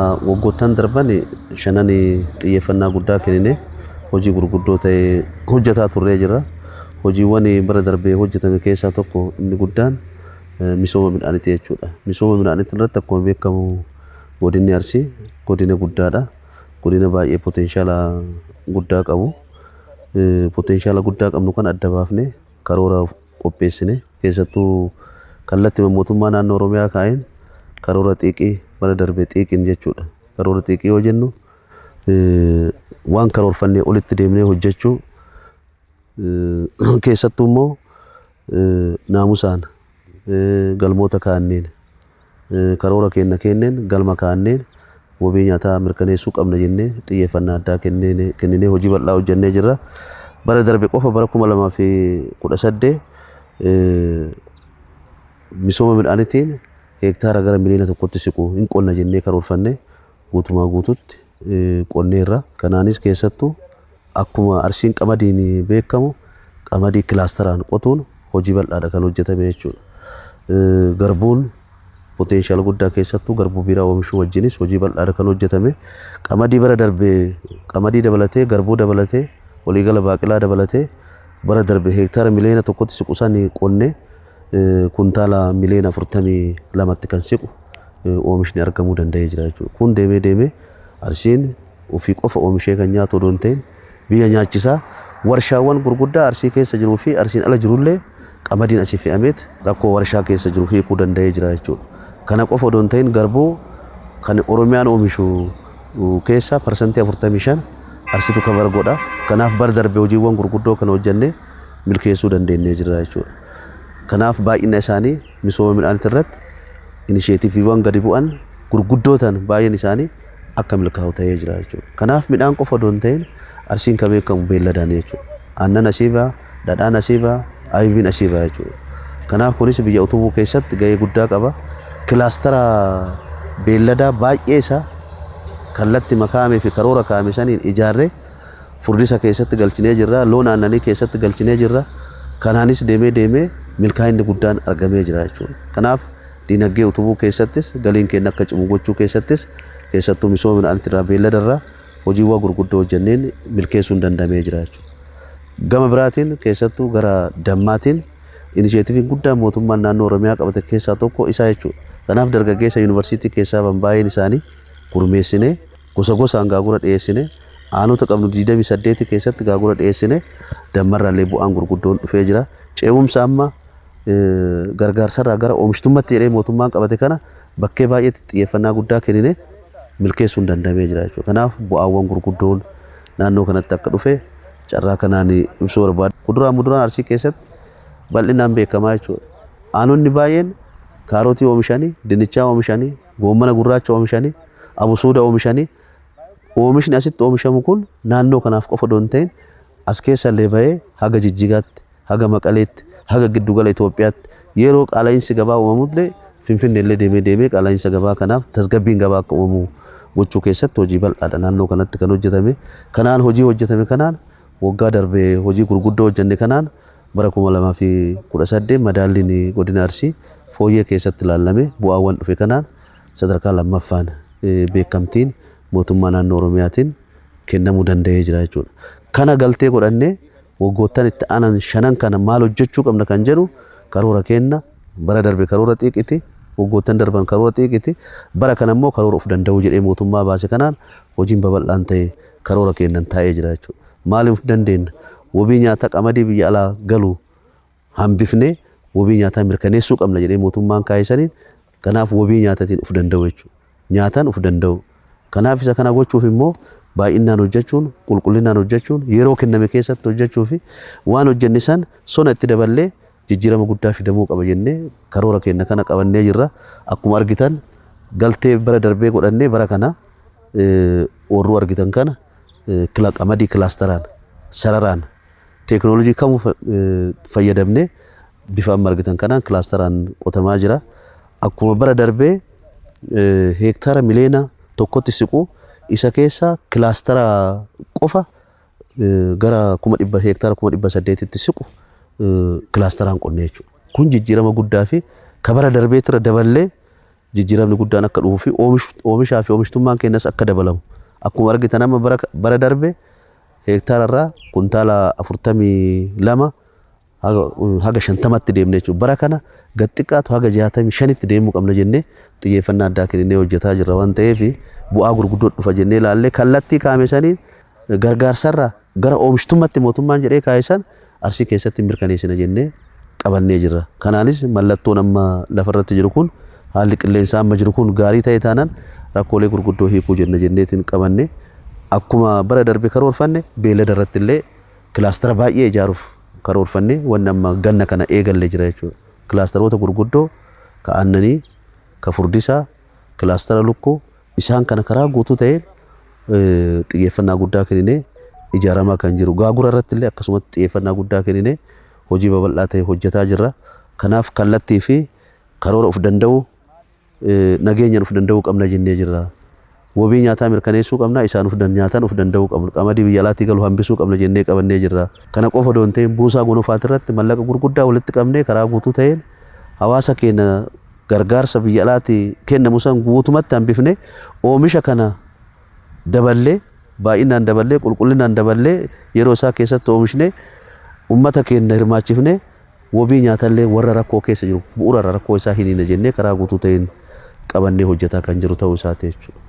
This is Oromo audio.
Waggoottan darban shanan xiyyeeffannaa guddaa kennine hojii gurguddoo ta'e hojjetaa turree jira. Hojiiwwan bara darbee hojjetame keessaa tokko inni guddaan misooma midhaaniiti jechuudha. Misooma midhaaniitii irratti akkuma beekamu godinni Arsii godina guddaadha. Godina baay'ee potenshaala guddaa qabu. Potenshaala guddaa qabnu kan adda baafnee karoora qopheessine, keessattuu kallattii mootummaa naannoo Oromiyaa kaa'een karoora xiiqii bara darbe xiiqiin jechuudha. Karoora xiiqii yoo jennu waan karoorfannee olitti deemnee hojjechuu, keessattuu immoo naamusaan galmoota kaa'anneen, karoora keenya kenneen, galma kaa'anneen wabii nyaataa mirkaneessuu qabna jennee xiyyeeffannaa addaa kenninee hojii bal'aa hojjennee jirra. Bara darbe qofa, bara 2018, misooma midhaaniitiin heektaara gara miliyoona 1tti siqu hin qonna jennee karoorfannee guutumaa guututti qonneerra. Kanaanis keessattuu akkuma Arsiin qamadiin beekamu qamadii kilaasteraan qotuun hojii bal'aadha kan hojjetame jechuudha. Garbuun potenshaala guddaa, keessattuu garbuu biiraa oomishuu wajjinis hojii bal'aadha kan hojjetame. Qamadii bara darbe, qamadii dabalatee, garbuu dabalatee, waliigala baaqelaa dabalatee, bara darbe heektaara miliyoona 1tti siqu sani qonnee kuntaala miliyoona 42tti kan siqu oomishni argamuu danda'ee jira jechuudha. Kun deemee deemee Arsiin ofii qofa oomishee kan nyaatu odoo hin ta'in biyya nyaachisaa, warshaawwan gurguddaa Arsii keessa jiruu fi Arsiin ala jirullee qamadiin asii fe'ameet rakkoo warshaa keessa jiru hiikuu danda'ee jira jechuudha. Kana qofa odoo hin ta'in garbuu kan Oromiyaan oomishu keessaa 45% Arsitu cover godha. Kanaaf bara darbe hojiiwwan gurguddoo kana hojjennee milkeessuu dandeenyee jirra jechuudha. Kanaaf baay'ina isaanii misooma midhaanii irratti inisheetiiviiwwan gadi bu'an gurguddoo ta'an baay'een isaanii akka milkaa'u ta'ee jira jechuudha. Kanaaf midhaan qofa odoo hin ta'in Arsiin kan beekamu beelladaan jechuudha. Aannan asii ba'a, dhadhaan asii ba'a, ayibiin asii ba'a jechuudha. Kanaaf kunis biyya utubuu keessatti gahee guddaa qaba. Kilaastara beelladaa baay'ee isaa kallatti makaamee fi karoora kaa'ame saniin ijaarree furdisa keessatti galchinee jirra. Loon aannanii keessatti galchinee jirra. Kanaanis deemee deemee milkaa'inni guddaan argamee jira jechuudha. Kanaaf diinagdee utubuu keessattis, galiin keenya akka cimu gochuu keessattis, keessattuu misooma midhaanii irraa, beellada irraa hojiiwwan gurguddoo hojjenneen milkeessuun danda'amee jira jechuudha. Gama biraatiin keessattuu gara dammaatiin inisheetiiviin guddaan mootummaan naannoo Oromiyaa qabate keessaa tokko isaa jechuudha. Kanaaf dargaggeessa yuunivarsiitii keessaa ban baay'een isaanii gurmeessinee, gosa gosaan gaagura dhiyeessinee, aanota qabnu 28 keessatti gaagura dhiyeessinee dammarraallee bu'aan gurguddoon dhufee jira. Ce'umsa amma gargaarsarraa gara oomishtummaatti jedhee mootummaan qabate kana bakkee baay'eetti xiyyeeffannaa guddaa kennine milkeessuun danda'amee jira jechuudha. Kanaaf bu'aawwan gurguddoon naannoo kanatti akka dhufe carraa kanaan ibsuu barbaada. Kuduraa muduraan Arsii keessatti bal'inaan beekamaa jechuudha. Aanonni baay'een kaarotii oomishanii, dinnichaa oomishanii, goommana gurraacha oomishanii, abusuuda oomishanii, oomishni asitti oomishamu kun naannoo kanaaf qofa odoo hin ta'in as keessallee bahee haga Jijjigaatti, haga Maqaleetti, haga giddugala Itoophiyaatti, yeroo qaala'insi gabaa uumamullee Finfinneellee deemee deemee qaala'insa gabaa kanaaf tasgabbiin gabaa akka uumamu gochuu keessatti hojii bal'aadha naannoo kanatti kan hojjetame. Kanaan hojii hojjetame kanaan, waggaa darbee hojii gurguddoo hojjenne kanaan, bara 2018 madaalliin godina Arsii fooyyee keessatti ilaalame bu'aawwan dhufe kanaan sadarkaa lammaffaan beekamtiin mootummaa naannoo Oromiyaatiin kennamuu danda'ee jira jechuudha. Kana galtee godhannee waggoottan itti aanan shanan kana maal hojjechuu qabna kan jedhu karoora kenna. Bara darbe karoora xiiqiti, waggoottan darban karoora xiiqiti, bara kana immoo karoora of danda'uu jedhee mootummaa baase kanaan hojiin babal'aan ta'e karoora kennan taa'ee jira jechuudha. Maaliif of dandeenya? Wabii nyaataa qamadii biyya alaa galu hambifnee wabii nyaataa mirkaneessuu qabna jedhee mootummaan kaa'e saniin, kanaaf wabii nyaataatiin of danda'u jechuudha. Nyaataan of danda'u. Kanaaf isa kana gochuuf immoo baay'inaan hojjechuun, qulqullinaan hojjechuun, yeroo kenname keessatti hojjechuu fi waan hojjenne san sona itti daballee jijjiirama guddaa fidamuu qaba jennee karoora keenya kana qabannee jirra. Akkuma argitan galtee bara darbee godhannee bara kana oorruu argitan kana qamadii kilaasteraan sararaan teekinooloojii kamuu fayyadamnee bifa amma argitan kanaan kilaasteraan qotamaa jira. Akkuma bara darbee heektaara miliyoona 1tti siqu isa keessa kilaastara qofa gara 100,000, heektaara 800,000tti siqu kilaasteraan qonnee jechuudha. Kun jijjiirama guddaa fi ka bara darbeetirra daballee jijjiiramni guddaan akka dhufuu fi oomishaa fi oomishtummaan keenyas akka dabalamu. Akkuma argitan amma bara darbe heektaararraa kuntaala 42 haga 50tti deemne jechuudha. Bara kana gad xiqqaatu haga 65tti deemuu qabna jennee xiyyeeffannaa addaa kenninee hojjetaa jirra waan ta'eef bu'aa gurguddoo dhufa jennee ilaallee kallattii kaa'ame saniin gargaarsarraa gara oomishtummaatti mootummaan jedhee kaa'e san Arsii keessatti mirkaneessina jennee qabannee jirra. Kanaanis mallattoon amma lafarratti jiru kun, haalli qilleensaa amma jiru kun gaarii ta'e taanaan rakkoolee gurguddoo hiikuu jenna jenneetiin qabanne. Akkuma bara darbe karoorfanne beellada irratti illee kilaastara baay'ee ijaaruuf karoorfanne wanni amma ganna kana eegalle jira jechuudha. Kilaastaroota gurguddoo ka aannanii, ka furdisaa, kilaastara lukkuu isaan kana karaa guutuu ta'een xiyyeeffannaa guddaa kenninee ijaaramaa kan jiru. Gaagura irratti illee akkasumatti xiyyeeffannaa guddaa kenninee hojii babal'aa ta'e hojjetaa jirra. Kanaaf kallattii fi karoora of danda'uu, nageenyaan of danda'uu qabna jennee jirra. Wabii nyaataa mirkaneessuu qabna, isaan of nyaataan of danda'uu qabna. Qamadii biyya alaatii galu hambisuu qabna jennee qabannee jirra. Kana qofa odoo hin ta'in buusaa gonofaati irratti mallaqa gurguddaa walitti qabnee karaa guutuu ta'een hawaasa keenya gargaarsa biyya alaatii kennamu san guutumatti hambifnee oomisha kana daballee, baay'inaan daballee, qulqullinaan daballee, yeroo isaa keessatti oomishnee ummata keenya hirmaachifnee wabii nyaatallee warra rakkoo keessa jiru bu'uura rakkoo isaa hin hiine jennee karaa guutuu ta'een qabannee hojjetaa kan jiru ta'uu isaati jechuudha.